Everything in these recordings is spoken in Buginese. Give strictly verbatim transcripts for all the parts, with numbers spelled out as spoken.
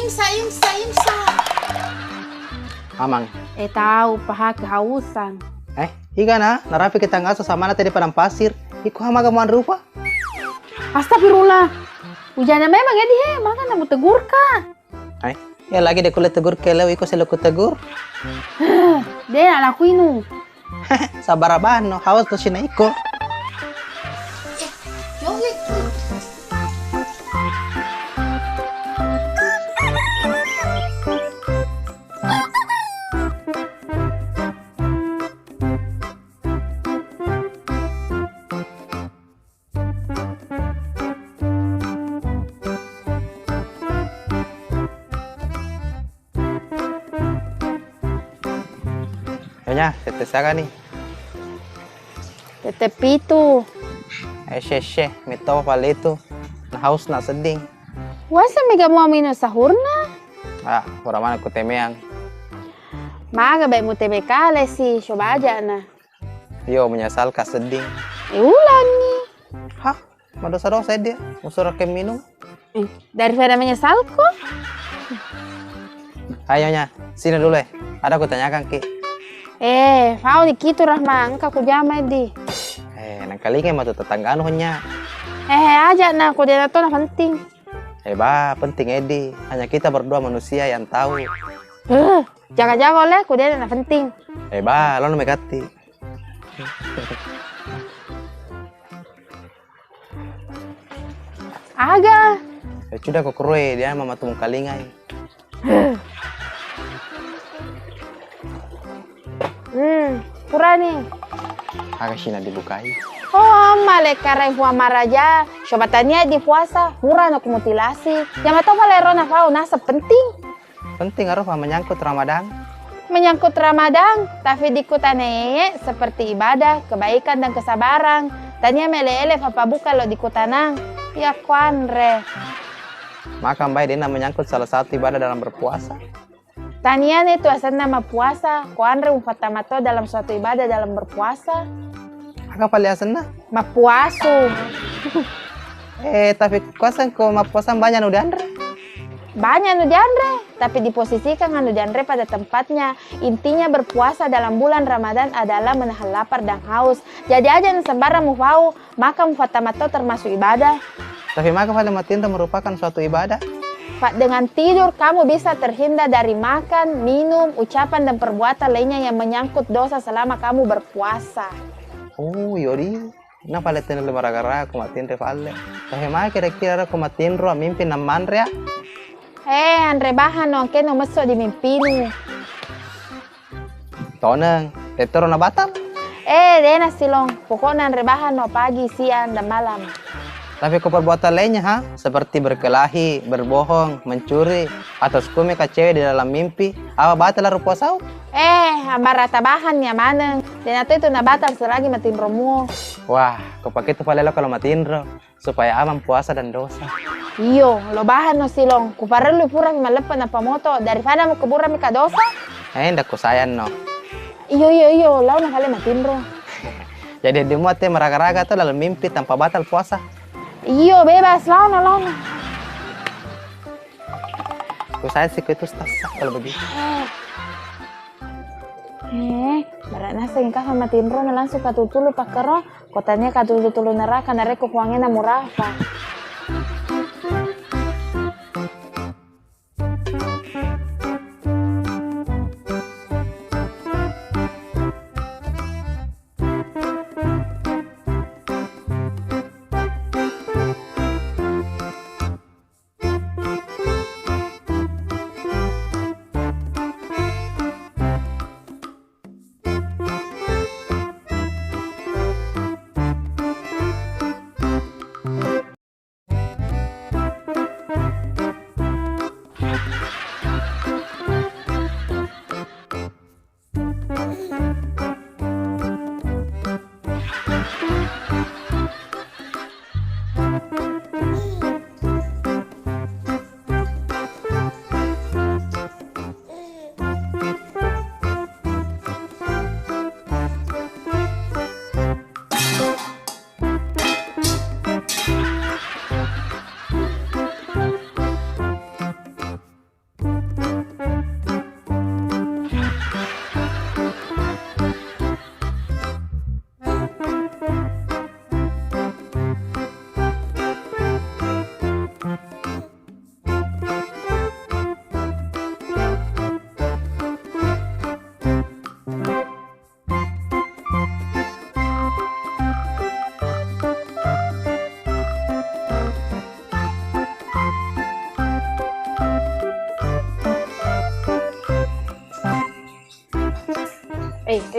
Imsa, imsa, imsa. Amang. Eh, tahu, paha kehausan. Eh, igana, narapi kita ngaso sama na tadi padang pasir. Iko hamaga muan rupa? Astagfirullah. Ujana memang edi he, maka namu tegurka. Hai, ya lagi deh kulit tegur keleu iko selaku tegur. Deh, nak lakuinu. Sabar abano, haus tuh sini iko. Nyonya, tette siaga ni? Tette pitu. Ese, ese, metto pale itu. Na haus na sedding. Wasa mega mua minum sahurna? Ah, ora mana ku temeang. Maga baik mu teme kale si, coba aja na. Yo, menyesalka sedding. Eh, ulangi. Hah? Madosa-dosa dia, musurakeng minum. Eh, daripada menyesalku. Ayo, Nya, sini dulu, eh. Ada aku tanyakan ki. Eh, fau di kitu, Rahma, engka ku jama di. Eh, nangkalingai matu tetangganu, Nya. Eh, aja na, ku dia to na penting. Eh, bah, penting edi. Hanya kita berdua manusia yang tahu. Eh, jaga-jaga oleh, ku dia na penting. Eh, bah, lo na megatti. Aga? Eh, sudah ko kerue, dia mama tu mengkalingai. Hmm, purani. Aga sina dibukai. Oh, malekarai hua maraja. Coba tania di puasa, pura no kumutilasi. Yang matau pale rona fau, nasa penting. Penting aro fa menyangkut Ramadan. Menyangkut Ramadan, tapi di kutanae seperti ibadah, kebaikan, dan kesabaran. Tania mele-ele fa pabuka lo di kutanang. Ya kuanre. Maka mbai dena menyangkut salah satu ibadah dalam berpuasa. Tania ne tu asenna mappuasa, kuanre mufattama to dalam suatu ibadah dalam berpuasa. Aga pale asenna? Mappuasu. Eh, tapi kuaseng ko mappuasa banyak nu dianre? Banyak nu dianre, tapi diposisikan anu dianre pada tempatnya. Intinya berpuasa dalam bulan Ramadan adalah menahan lapar dan haus. Jadi aja nu sembarang mufau, maka mufattama to termasuk ibadah. Tapi maka pale matinro merupakan suatu ibadah? Pak, dengan tidur kamu bisa terhindar dari makan, minum, ucapan dan perbuatan lainnya yang menyangkut dosa selama kamu berpuasa. Oh, yori. Na pale tena le maraga-raga ko matinro falle. Tahe mai kira-kira ko matinro mimpi nammanre ya? Eh, anre bahan no angke no messo di mimpinu. Toneng, tettoro na batal? Eh, dena silong. Pokokna anre bahan no pagi, siang, dan malam. Tapi ko perbuatan lainnya ha, seperti berkelahi, berbohong, mencuri, atau sekumika cewek di dalam mimpi, apa batal aro puasau? Eh, ambarata bahannya maneng. Dena to itu na batal selagi matinromuo. Wah, ko paketu palelo kalau matinro, supaya aman puasa dan dosa. Iyo, lo bahan no silong. Ku parellu pura mi malleppe nappa moto daripada mu keburami ka dosa. Eh, ndak ku sayang no. Iyo, iyo, iyo, lao na kale matinro. Jadi demu ate maraga-raga to dalam mimpi tanpa batal puasa. Iyo, bebas, lao no, lao no. Ku saya sih itu stas kalau begitu. Eh, berat nasa engka sama tinro na langsung katutulu pakkero, kotanya katutulu neraka narekko kuange na murafa.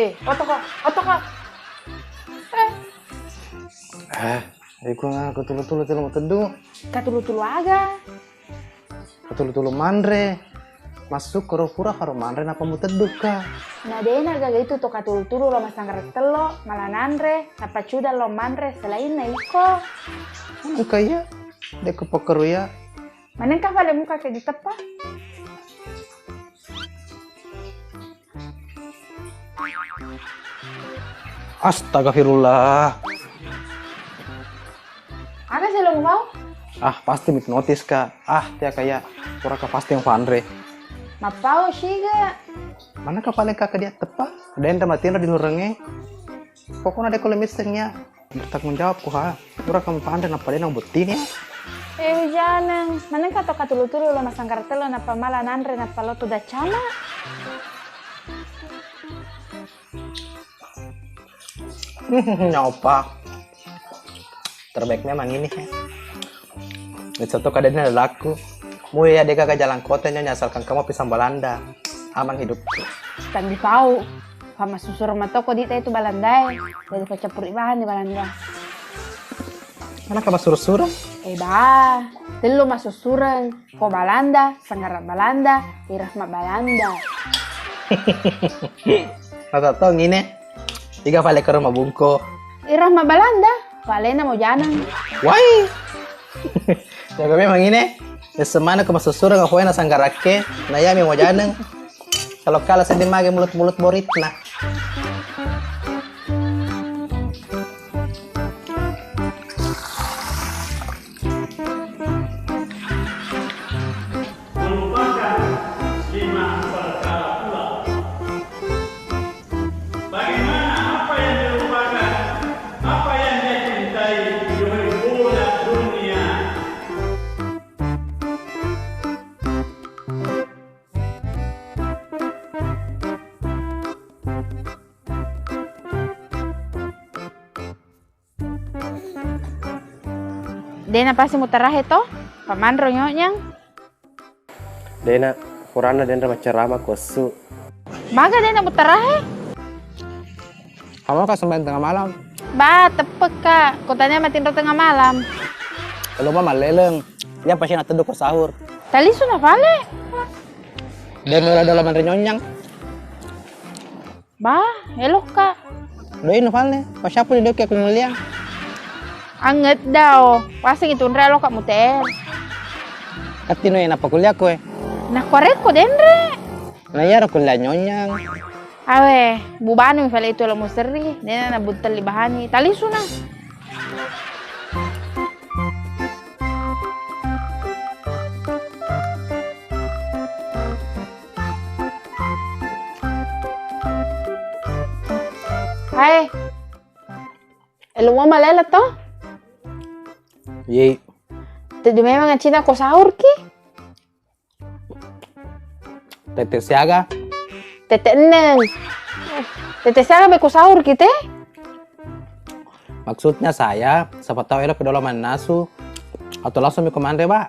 Eh, otoko, otoko. Eh. Eh, iko na katulu-tulu telo mateddu. Katulu-tulu aga? Katulu-tulu manre. Massukkoro pura haro manre nappa mutedduka. Na dena gaga itu to katulu-tulu lo masanggara tello, mala nanre, nappa cuda lo manre selainna iko. Engka iya, dekko pekkeru iya. Manengka fale muka ke diteppa? Astagfirullah. Aga sih lo mau? Ah, pasti mihipnotis ka. Ah, tea kaya pura ka pasti fanre. Mapau siga. Mana ka paling kaka dia tepa? Denre matinro di lurengnge. Pokokna dekko le misseng ya. Bertanggung jawab ko ha. Pura kamu panre nappa dena buttini. Eh, ujaneng, manengka to katulu-tulu lo masanggara tello nappa mala nanre nappa lo tu dacama. Nyopa. Terbaik memang ini. Itu tuh kadang ada laku. Mu ya dega ke jalan kota nyonya asalkan kamu pisang Belanda. Aman hidupku. Tandi pau. Fa massussureng matoko dita itu Balandae, jadi pacappuri bahan di Balanda. Mana ka massureng-sureng? Eh ba, tellu massussureng, ko Balanda, sanggara Balanda, irahma Balanda. Mata tong ini, tiga fale ke rumah bungko. Irahma Balanda, falena mau janang. Wai. Jaga memang ini. Semana ke massussureng apoena sanggarakke, na yami mau janang. Kalau kala seddi mage mulut-mulut boritna. Melupakan lima perkara pula. Bagaimana apa yang dilupakan, apa yang dia cintai, yuhibbuna dunia. Dena pasti mutarahe to, pamanro nyonyang. Dena, purana denre maccarama ku essu. Maga dena mutarahe? Kamu ka sembahyang tengah malam? Ba, teppekka. Kotanya matinro tengah malam. Kalau mau maleleng, dia pasti nak teduh ke sahur. Talisu na pale. Dia mulai dalam manre nyonyang. Ba, elokka. Doi no fale, pasiappu di doki aku mulia. Anget dao, paseng itu nre elokka muter. Katti no nappa kuliah koe. Nakkuarekko denre. Na iyaro kuliah nyonyang. Awe, bubanu mi fale itu lo muserri, dena nabuttelli bahani, talisuna. Hai. Elo mo malela to? Ye. Teddu memang acina ko sahur ki? Tette siaga? Tette enneng. Tette siaga be ko sahur ki te? Maksudnya saya, siapa tahu elo kedolo mannasu atau langsung mi ko manre, Pak.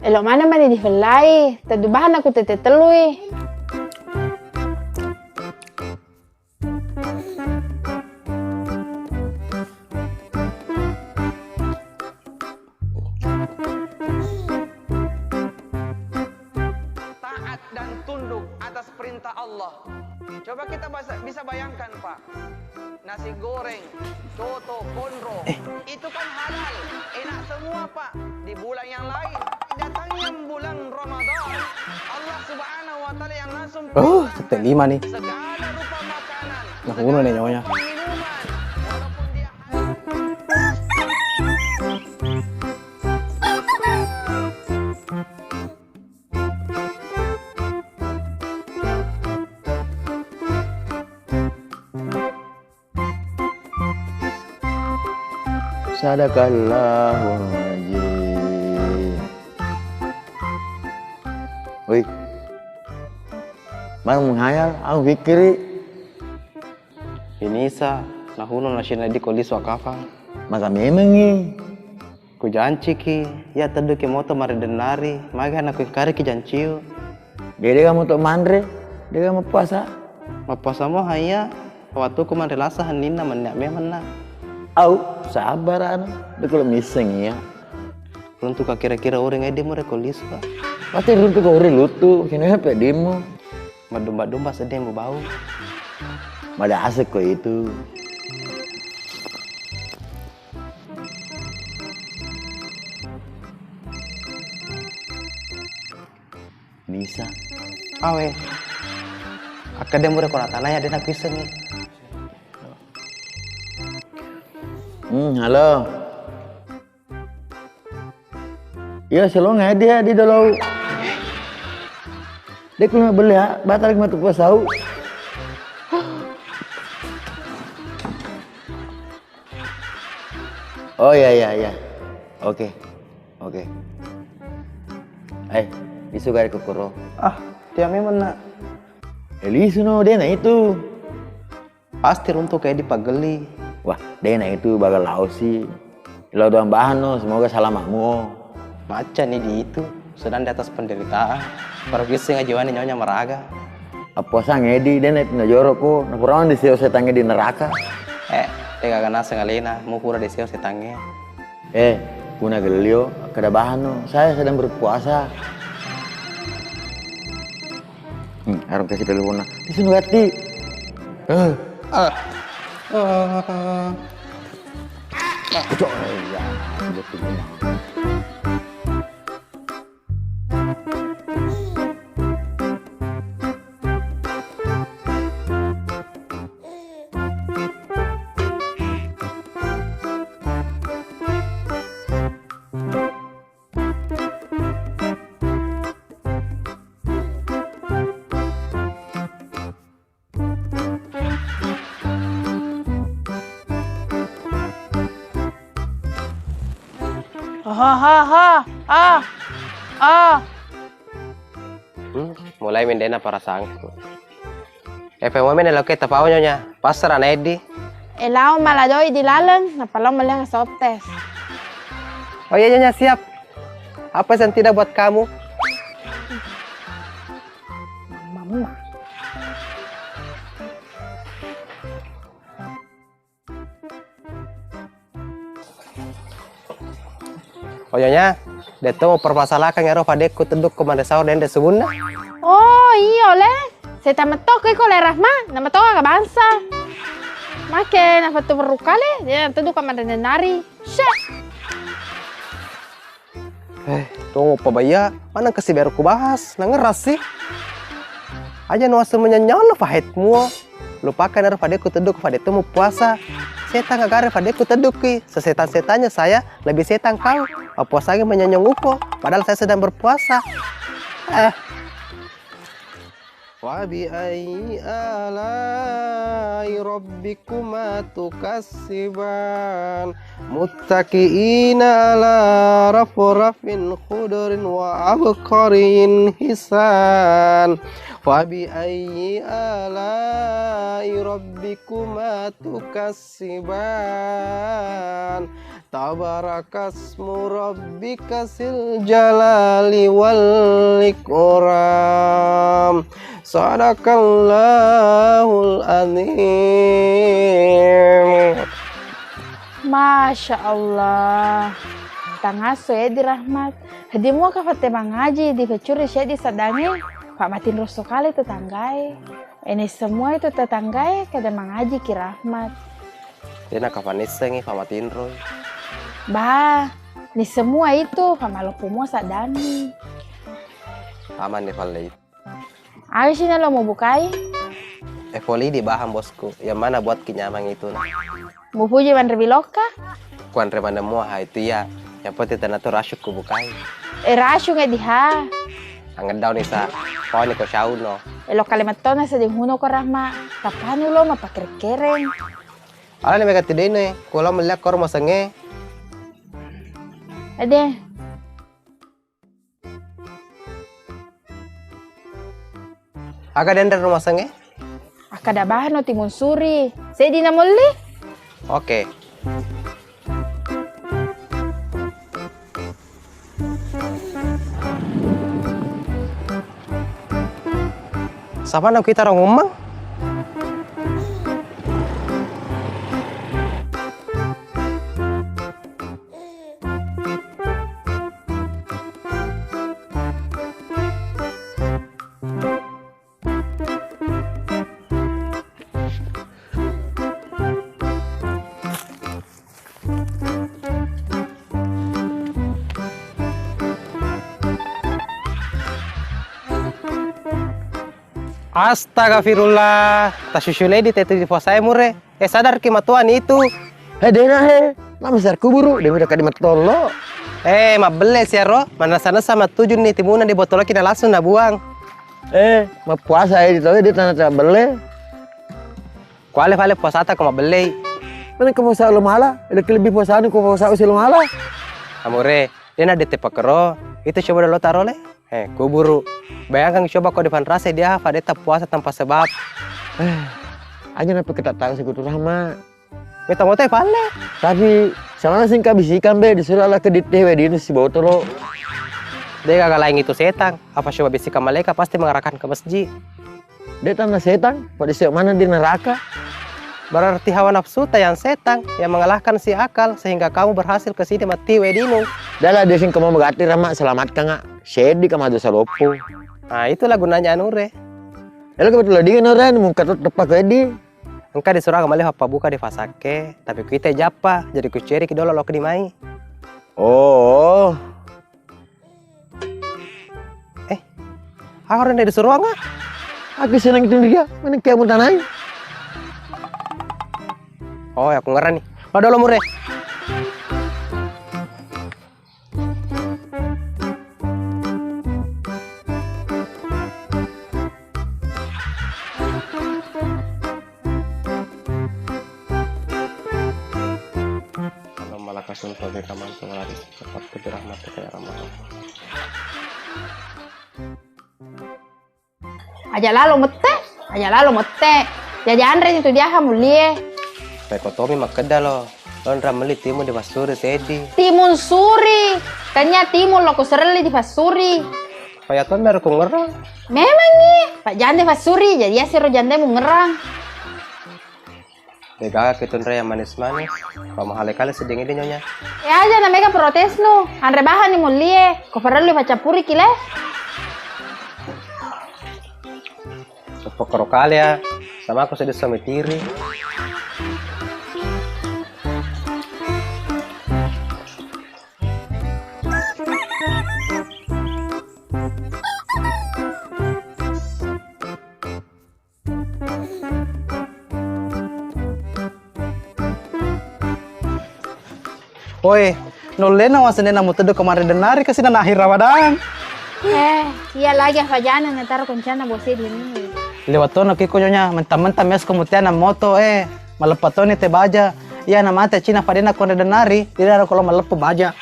Elo mana mani difellai, teddu bahan aku tette tellui. Taat dan tunduk atas perintah Allah. Coba kita basa-, bisa bayangkan, Pak. Nasi goreng, coto, konro, itu kan halal, enak semua, Pak. Di bulan yang lain, datangnya bulan Ramadan, Allah Subhanahu wa Ta'ala yang langsung Oh, perintahkan tette lima nih. Segala rupa makanan, Nah, bunuh nih segala nyawanya. Rupa minuman, walaupun dia Sadaqallahul azim. Woi. Mau menghayal, au pikkiri. Inisa, nahuno nasinna di ko lisu akafang. Maka memengi. Kujanciki, iya tedduki moto maridennari, magi hana kuingkariki janciu. De, dega moto manre, dega mappuasa. Mappuasa mo haiya, Wettukku manre lasa henninna mennia memeng na. Au, sabar anu, de' ko lo misseng iya. Runtuka kira-kira uring eddi mure ko lisu ka. Pasti runtuka uring lutu, kenapa peddimu? Madumba-dumba sedding bau. Mada asik ko itu. Nisa. Awe. Akkeda mure ko natanaya de' nakuissengi. Hmm, halo. Iya, selonga dia di dalau. Dia kalau beli ya, batal matu pasau. Oh iya iya iya. Oke. Oke. Eh, isu gare kokoro. Ah, tiap memang nak. Eh, lisu no, de' na itu. Pasti runtuk kayak di paggelli. Wah, de' na itu bagal lao si. Lao doang bahan no, semoga salamamu. Macca ni di itu, sedang di atas penderitaan. Baru bisa ngajiwani nyonya meraga. Appuasang edi, de' na itu najoroko, napurawan di seo setangnge di neraka. Eh, tega kana sengalena, mu pura di seo setangnge. Eh, puna gellio, kada bahan no, saya sedang berpuasa. Hmm, arung kasih teleponnya. Di sini gatti. Eh. Ah. Ah. Cok, ya, betul. Hahaha. Ah. Ah. Hmm, mulai mendena perasaanku. Epe momen eloke tapau nyonya, pasra na eddi. Elao maladoi di laleng, napalao meliang sob tes. Oh iya nyonya, siap. Apa yang tidak buat kamu? Mama. Oh iya nya, de' to permasalahkan ero fadekku teddukku manre sahur dende subunna. Oh iyo le, seta metto ko iko le Rahma, na metto ka bangsa. Make na fettu berukale, de' na teddukku manre nari. Syeh. Eh, tunggu pa baya, maneng kasi baru ku bahas, nangeras sih. Aja nuasa menyanyi Allah fahet mua. Lupakan ero fadekku teddukku fadettu mu puasa. Setan agare fadekku teddukki. Sesetan-setannya saya lebih setan kau. Puasanya menyanyong uko, padahal saya sedang berpuasa. Eh. Wa bi ayyi ala'i rabbikuma tukassiban. Muttaki'ina ala rafrafin khudrin wa abqarin hisan. Fa bi ayyi ala'i rabbikuma tukassiban. Tabarakasmu rabbika sil jalali wal ikram. Sadaqallahul azim. Masya Allah. Tangasso ya di Rahmat. Hedi mua ka fatte mangaji di fecuri seddi saddangi. Fa matinro sokale tetanggae. Ini semua itu tetanggae kada mangaji ki Rahmat. De' na kafannissengi fa matinroi. Bah, ni semua itu fa maloppo mua saddangi. Aman ni falle itu. Aga sih nalo mau bukai? Eh, poli di bahan bosku, yang mana buat kenyamang itu nah. Mupuji manre bilokka? Kuanre maneng mua ha itu iya. Yang penting tena tu rasuk ku bukai. Eh, rasung e diha. Angeddau ni sa. Pau ni ko syau no. Elo kale mettona seding huno ko Rahma. Tapanu lo mapakere-kereng. Ala ni mega tidene. Kulo meliak ko rumah senge. Ade. Aga denre rumah senge? Akkada bahan no timun suri. Seddi na molli? Oke. Sapa na kita rong ummang? Astagfirullah, tasusuledi tetu di puasae mure. Eh, sadarki matuani itu. He, dena he, mama siar kuburu, demi dekat di matollo. Eh, mabbelle siaro, manessa-nessa mattujunni timuna di botoloki na langsung nabuang. Eh, mappuasa e di tau e, de tana belle. Kuale fale puasata ko mabbellei. Mana ko puasa lo mala, lebih puasa anu ko puasa usi lo mala. Amore, dena dete pakero, itu coba dolo tarole. Eh, kuburu. Bayangkan coba ko dipanrasai dia fadeta puasa tanpa sebab. Eh, aja na pake tak tahu sekutu rahma. Meta moto e palle. Tapi, samana singka bisikan be, disuruh ala ke ditewe di si botolo. Dega lain itu setan, apa coba bisikan malaikat pasti mengarahkan ke masjid. De tanna setan, pada siap mana di neraka. Berarti hawa nafsuta yang setan, yang mengalahkan si akal, sehingga kamu berhasil ke sini mati wedinu. Dala de singka mau magatti rahma, selamatkan nga. Seddi kama dosa loppo. Nah, itulah gunanya anure. Elo kebetulan di nore, mungka teppa ko eddi. Engka disuruh kembali apa buka di fasakke, tapi kita jappa, jadi kuceri ki dolo lo ke di mai. Oh. Eh, aku rendah disuruh nggak? Aku senang itu dia, mana kamu tanai? Oh, aku ngerti nih. Lo dolo mure. Allahumma laka sumtu bika amantu wa ala rizqika aftartu bi rahmatika ya arhamar rahimin. Aja lalo mette, aja lalo mette. Jaji anre tu diaha mullie. Peko tomi makkeda lo, lonra melli timun dipassuri seddi. Timun suri, tanya timun lo kuserelli dipassuri. Paya to mero ku ngerang. Memangngi, Pak Jande passuri, jadi asero jandemu ngerang. Degaga ketunre yang manis-manis, pamahale kale sedding ini nyonya. E aja na mega protes nu, anre bahan ni mullie, ko parellu pacappuri ki le. Pokoro kale ya, sama aku sedih sama tiri. Oi, nullena wasenena muteddu kemarin denari kasina nahir Ramadan. Eh, iya lagi apa jana nataro kencana bosi di ini. Lewat tono kiko nyonya, mentang-mentang mesko mutiana moto, eh, maleppa toni te baja. Iya na mate cina fadena konre denari, tidak ada kalau maleppa baja.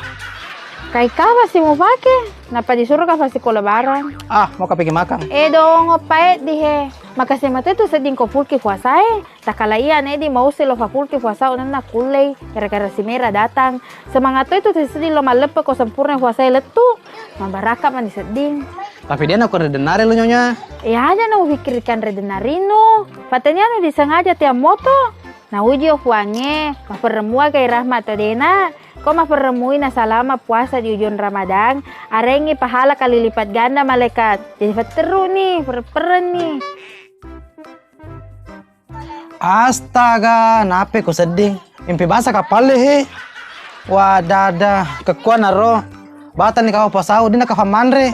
Kai kapa si mupake? Napa disuruh ka pasti ko lebaran? Ah, mau kapiki makan. Eh dong, oppae di he. Makasih mate tu sedding ko pulki puasae. Takala iya ne di mausi lo fakulki puasa unenna kullei gara-gara si Mera datang. Semangat toi tu sedding lo malleppe ko sempurna puasae lettu. Mabaraka mani sedding. Tapi dia nak kore denare lo nyonya. Eh aja na ufikirkan re denarinu. Patenya nu disengaja tiang moto. Na uji o puange, maperremua kai rahmat to dena. Ko maperremmui nasalama puasa di ujung Ramadan, arengngi pahala kali lipat ganda malaikat. Jadi fatterru ni, perperrenni. Astaga, nape ku sedding? Mimpi basa kapalle he. Wadada, kekuan aro. Batani kawa puasau, dina kafa manre.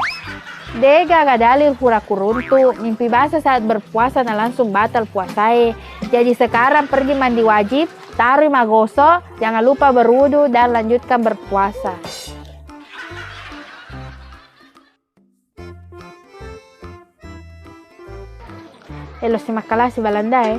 Dega ga dalil pura kuruntu, mimpi basa saat berpuasa na langsung batal puasae. Jadi sekarang pergi mandi wajib, tarui magoso, jangan lupa berwudu dan lanjutkan berpuasa. Elo si makkalasi Balanda e.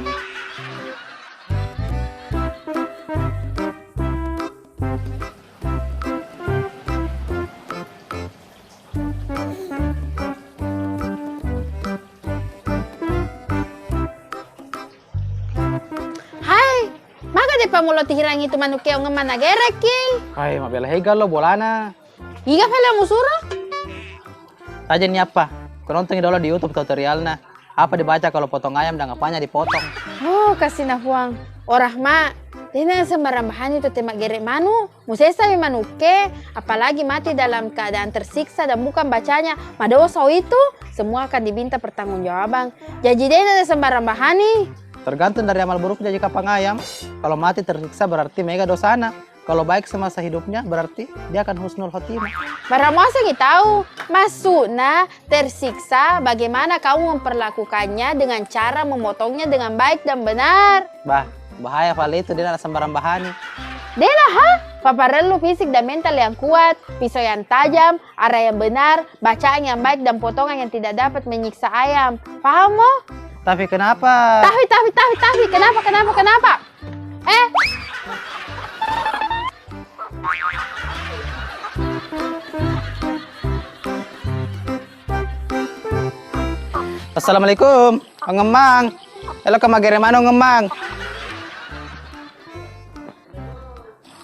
Hai, maga de pamulo tihirangi tu manukke ongeng managerekki? Hai, mabela hega lo bolana. Iga fale musuro? Tajani apa? Kunontongi dolo di YouTube tutorialna. Apa dibaca kalau potong ayam dan apanya dipotong? Oh, kasina Puang. Oh, Rahma, dena sembarang bahani tu te maggere manu. Musesami manukke, apalagi mati dalam keadaan tersiksa dan bukan bacanya. Madosa itu, semua akan diminta pertanggungjawaban. Jaji dena sembarang bahani. Tergantung dari amal buruk jaji kapang ayam. Kalau mati tersiksa berarti mega dosana. Kalau baik semasa hidupnya, berarti dia akan husnul khotimah. Bara muasengngi tau, maksudna tersiksa bagaimana kamu memperlakukannya dengan cara memotongnya dengan baik dan benar. Bah, bahaya fale itu, dia nada sembarang bahani. Dela ha, paparellu fisik dan mental yang kuat, pisau yang tajam, arah yang benar, bacaan yang baik dan potongan yang tidak dapat menyiksa ayam. Paham mo? Tapi kenapa? Tapi, tapi, tapi, tapi, kenapa, kenapa, kenapa? Eh? Assalamualaikum, Ong Emmang. Eloka maggere manu, Ong Emmang.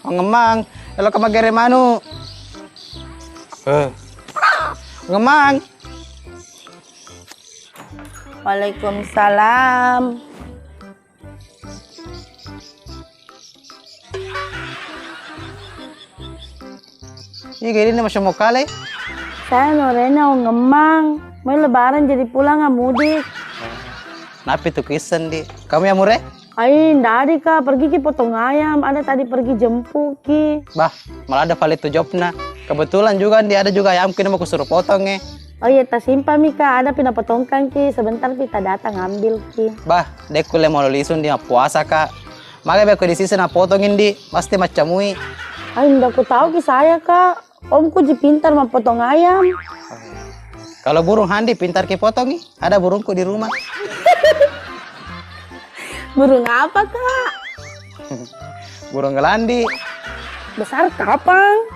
Ong Emmang, eloka maggere manu. Eh. Ong Emmang. Waalaikumsalam. Iga ini masya mokale? Saya norena Ong Emmang. Mai lebaran jadi pulang, ah, mudik. Napi tu kisseng, Di? Kamu ya, Mure? Ai, ndadi, Kak. Pergi ki potong ayam. Ada tadi pergi jemput ki. Bah, malah ada fale tu jobna. Kebetulan juga, Di, ada juga ayam kini mau kusuruh potong, eh. Oh iya, tasimpan mi, Kak. Ada pi napotongkan ki. Sebentar pi tadatang ambil ki. Bah, de' kulle mau lisu, Di, mappuasa, Kak. Maga beko di sisi napotong, Di, pasti maccamui. Ai, nda ku tau ki saya, Kak. Omku ji pintar mappotong ayam. Kalau burung handi pintar ki potongi, ada burungku di rumah. Burung apa, Kak? Burung ngelandi. Besar kapang.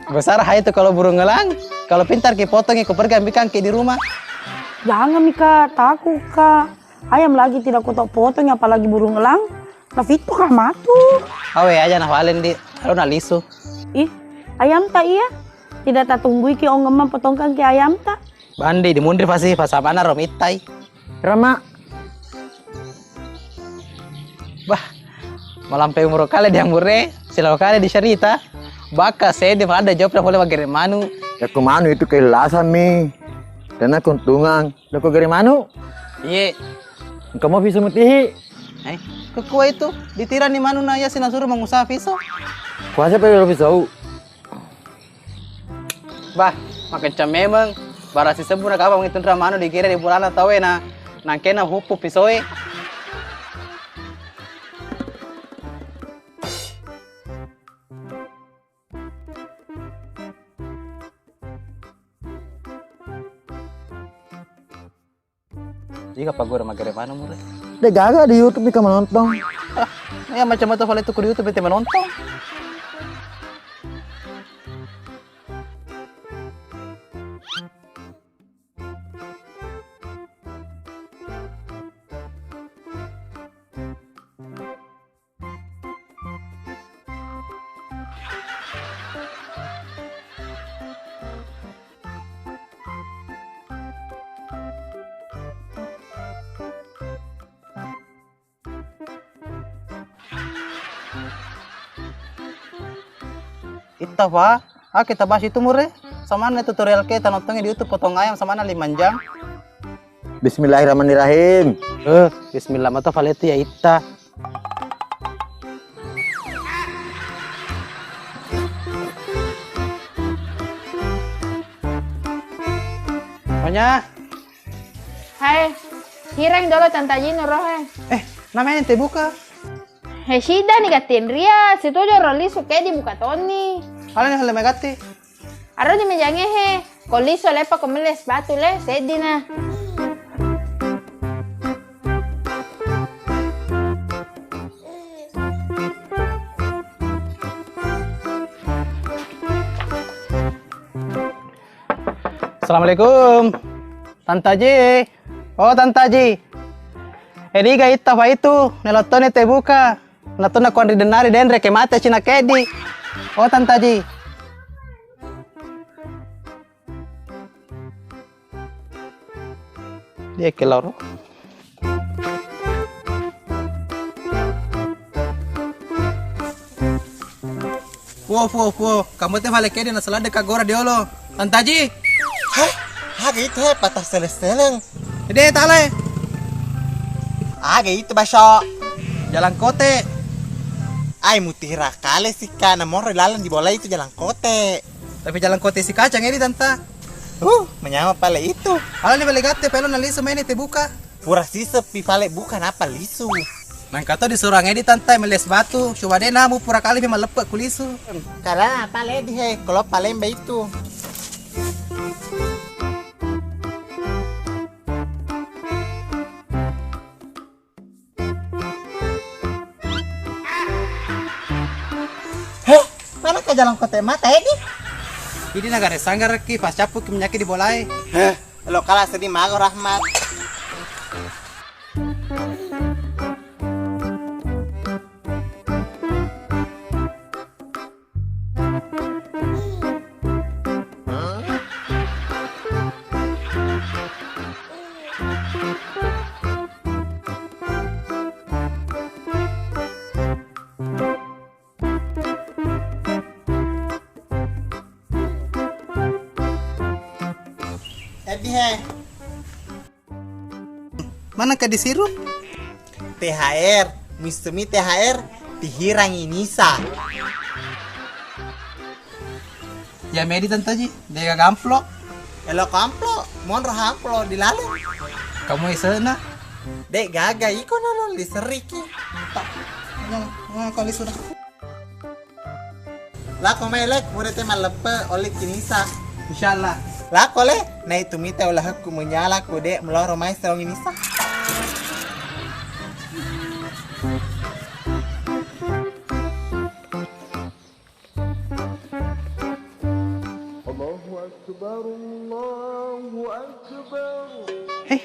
Besar hai itu kalau burung ngelang. Kalau pintar ki potongi, ku pergi ambilkan ki di rumah. Jangan mi, Kak, takut, Kak. Ayam lagi tidak ku tau potongi, apalagi burung ngelang. Nafitto ka matu. Awe aja na falen, Di. Aro na lisu. Ih, ayamta iya. Tidak tatunggui ki Ong Emmang potongkan ki ayamta. Bandi di munri fasi, fasamana ro mittai. Rama. Bah, malampe umur kale di amure, silau kale di syarita. Baka sedi maladde jawab na pole maggere manu. Ya ku manu itu keikhlasan mi. Karena keuntungan. Loko gere manu. Iye. Engka mo piso mutihi. Eh, kekua itu ditirani manu na iya sinasuru mengusaha piso. Kuasa pe lo pisau. Bah, makencang memeng. Barasi sebbu na kapang itu nra manu digere di bulana tawe na nangkena huppu pisoe. Iga pagura magere manu mure. De gaga di YouTube ika menonton. Ah, ya macam itu kalau itu ku di YouTube itu menonton. Itta fa, ake tabasi tu mure, samanna tutorial ke tanottongi di YouTube potong ayam samanna lima jam. Bismillahirrahmanirrahim. Eh, bismillah mata faletu ya itta. Pokoknya. Hai, hireng dolo Tanta Jinu rohe. Eh, namanya ente buka. He, sidani gattinria, situju ro lisu ke dibuka toni. Alani hale megatti. Aro di mejangnge he, ko lisu lepa ko melle sepatu le, seddina. Assalamualaikum. Tanta Ji. Oh, Tanta Ji. Ediga itta fa itu, nelottoni te buka. Natuna kuanri denari denre ke mate cina kedi. Oh, Tanta Ji. Dia ke loro. Fuo, fuo, fuo. Kamu te fale kede na seladde kagora diolo. Tantaji. Hah? Aga itu he patah seleng-seleng. Ede tale. Aga itu baso. Jalan kote. Ai, mutihira kale sikka, namoro laleng di bola itu jalan kote. Tapi jalan kote si kacang ini, Tanta. Uh, menyama pale itu. Ala ni bale gatte, pelo nalisu maini tebuka. Pura sisepi pale buka napa lisu. Nangka to disuruh angedi Tanta mele es batu, coba de namu pura kali pi maleppe kulisu. Kala pale di he, kalau palemba itu. Heh, mana ke jalan kote mata edi? Idi nagare sanggarekki, pas cappuki menyaki di bolae. Heh, lo kala sedih mago Rahmat. Edi he. Mana ka disiru? T H R, missemi T H R, tihirangi Nisa. Ya medi tantoji, dega gamplo. Elo kamplo, monro hamplo di lalu. Kamu esena? Dek gaga iko nolo liseriki. Tak, kali sudah. Lako mai lek, pura te malleppe olli kinisa. Insyaallah. Lako le, naitu mita ulahekku menyala ku dek meloro mai sewangi nisa. Allahu Akbar, Allahu Akbar. Hei.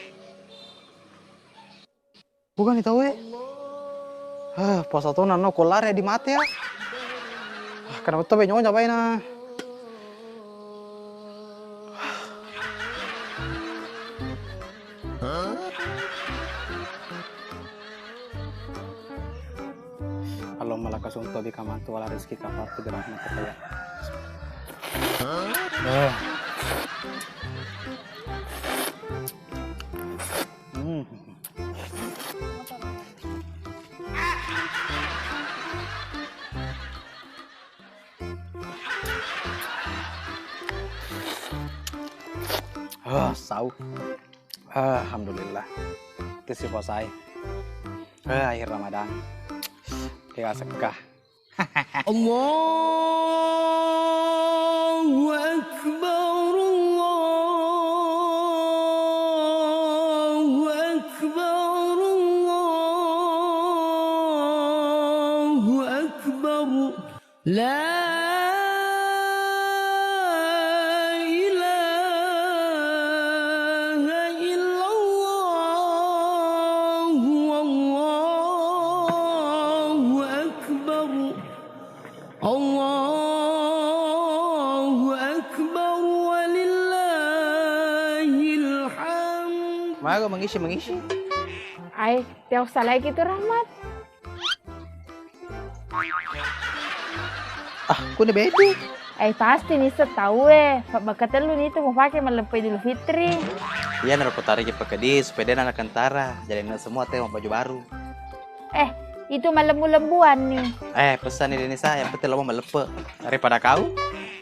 Bukan itu, we. Hah, puasa tona no kolare di mate ya. Ah, kenapa tuh be nyonya bae na? Allo malaka sunto bi kamantu wala rezeki kapartu gerah mata kaya. Ah. Hmm. Ah, sau. Ah, alhamdulillah. Itu si puasai. Ah, akhir Ramadan. Dia sekah. Allahu Akbar, Allahu Akbar, Allahu Akbar. La ilaha illallah, Allahu Akbar. Allahu Akbar walillahil hamd. Maga mengisi, mengisi? Ai, tiap salai gitu, Rahmat. Ah, kune bedi. Eh, pasti nisseng tauwe. Pabbakka tellu nitu mupake malleppe Idul Fitri. Iya, narekko tariki pekedi, supaya de nakentara. Jadi semua te mau baju baru. Eh, itu malembu-lembuan nih. Eh, pesan ni Denisa, yang penting lo mau melepe daripada kau.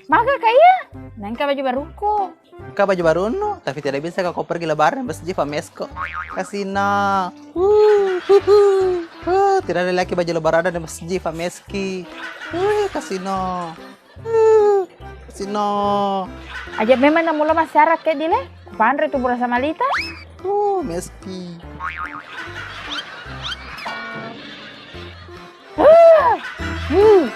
Maka kaya, nangka baju baruku. Engka baju barunnu, tapi tidak bisa kau pergi lebaran, masjid pamesko. Kasino. Uh, uh, uh. Uh, tidak ada lagi baju lebaran dan masjid pameski. Uh, kasino. Uh, kasino. Aja memang namulo masyarakat dile. Panre tu burasa malita. Uh, meski. Uh, uh.